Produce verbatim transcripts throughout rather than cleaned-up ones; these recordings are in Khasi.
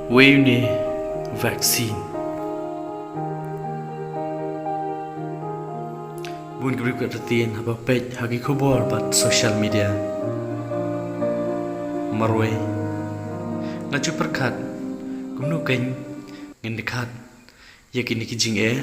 Wei une u vaccine? Bun ki briew ki artatien haba peit ha ki khubor bad social media. Marwei, nga ju pyrkhat kumno kein ngin dkhat ïa kine ki jingeh.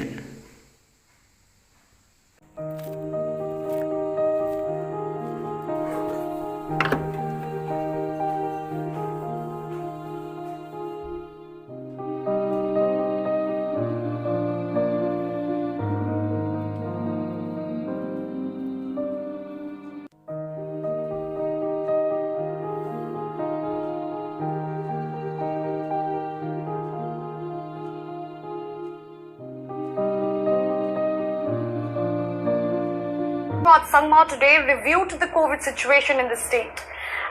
Raj Sangma today reviewed the COVID situation in the state,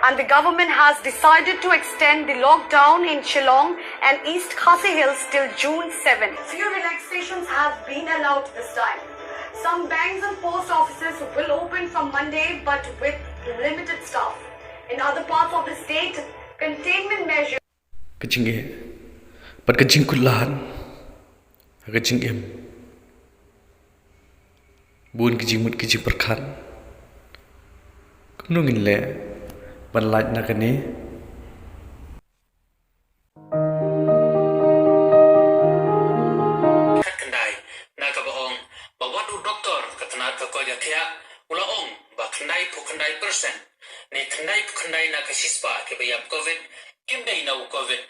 and the government has decided to extend the lockdown in Shillong and East Khasi Hills till June seventh. Few relaxations have been allowed this time. Some banks and post offices will open from Monday, but with limited staff. In other parts of the state, containment measures Ka jingeh bad ka jingkutlad ha ka jingim. Bun ki jingmut ki jingpyrkhat. Kumno ngin leh ban lait na kane? Khatkhyndai, na kaba ong ba wat u doktor ka tnat ka koit ka khiah, u la ong ba khyndaiphew khyndai percent ne khyndaiphew khyndai na ka shispah kiba ïap COVID kim dei na u COVID.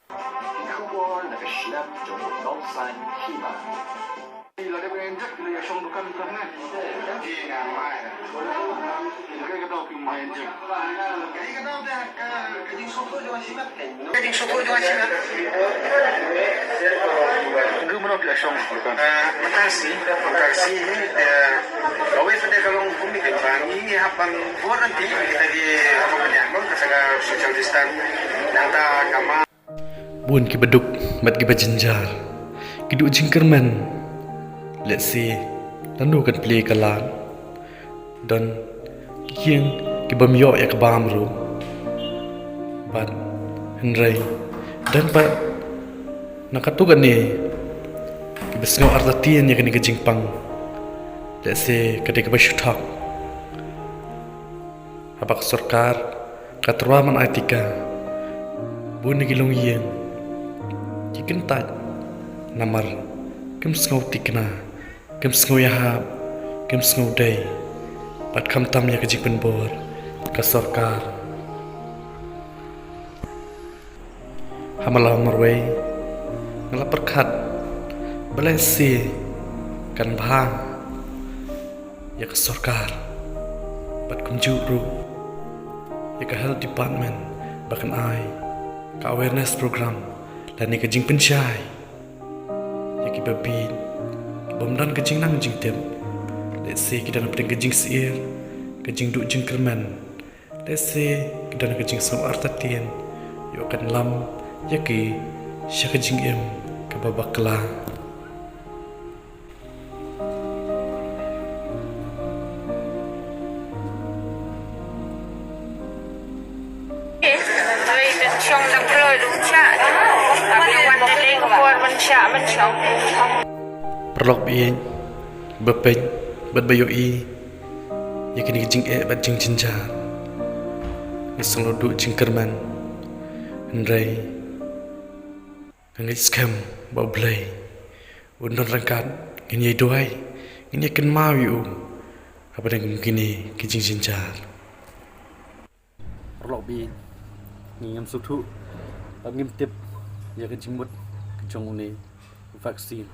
Ki khubor na ka shlem jong u nongsan hima. Ki la dep injek, ki la ïa shong dukan dukan ne. Ki nga mai. Ka ka dau ki mai injek. Ka ka dau da ka ka jingsngewthuh jong ka shimet. Ka jingsngewthuh jong ka shimet. Ngi mano ki la shong dukan. Ah, mynta shi, mynta shi ni, eh, kawei pat de ka long kum ni kan ba ngi hap ban bor nanti kita ki apa pynïaid mo ka sanga social distance. Nangta ka ma. Bun kiba duk bad kiba jynjar ki duh jingkyrmen. Let's see lano kan plie ka lad. Don ki ïing ki bym ïoh ïa ka bam ruh. Bad hynrei don pat na katto katne kiba sngew artatien ïa kane ka jingpang. Let's say ka dei kaba shu thok. Haba ka sorkar ka tyrwa ban ai tika, bun na ki longïing ki kyntait namar kim sngew thikna, kim sngew ïahap, kim sngew dei bad khamtam ïa ka jingpynbor ka sorkar. Ha malam marwei nga la pyrkhat ba lehse kan bha ïa ka sorkar bad kumjuh ruh ïa ka health department ba kan ai ka awareness program lane ka jingpynshai ïa kiba bieit, ki bym don ka jingnang jingtip. Let's say ki don hapdeng ka jingsyier, ka jingduh jingkyrmen. Let's say ki don ka jingsngew artatien, ïoh kan lam ïa ki sha ka jingim kaba bakla. Paralok ba ïeit, ba peit bad ba ïohi ïa kine ki jingeh bad jingjynjar. Ngi sngewduh jingkyrmen. Hynrei nga ngeit skhem ba U Blei un don ryngkat, ngin ïa duwai, ngin ïa kynmaw ïa u hapdeng kum kine ki jingjynjar. Paralok ba ïeit, ngi ngam sngewthuh bad ngim tip ïa ka jingmut ka jong une u vaccine.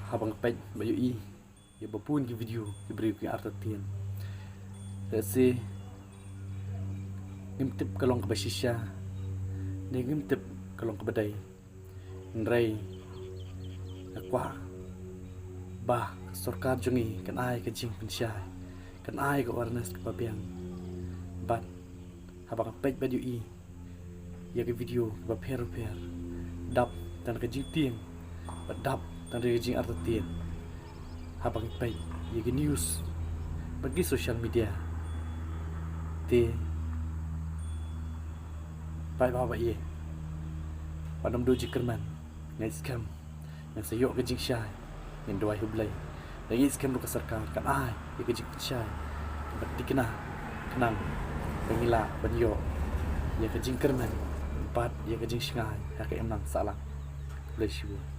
Haba nga peit bad ïohi ïa ba bun ki video ki briew ki artatien. Let's say ngim tip ka long kaba shisha ne ngim tip ka long kaba dei. Hynrei nga kwah ba ka sorkar jong ngi kan ai ka jingpynshai, kan ai ka awareness kaba biang. Bad haba nga peit bad ïohi ïa ki video kiba pher pher, dap tang ka jingtieng bad dap tang ka jingartatien. Haba ngi peit ïa ki news bad ki social media, Te pat ba ba ïa pat ym don jingkyrmen, nga ngeit skhem ngan sa ïoh ka jingshai. Ngan duwai ha U Blei, nga ngeit skhem ruh ka sorkar kan ai ïa ka jingpynshai kaba thikna, khnang ba ngin lah ban ïoh ïa ka jingkyrmen bad ïa ka jingshngaiñ ha ka imlang sahlang. Khublei shibun.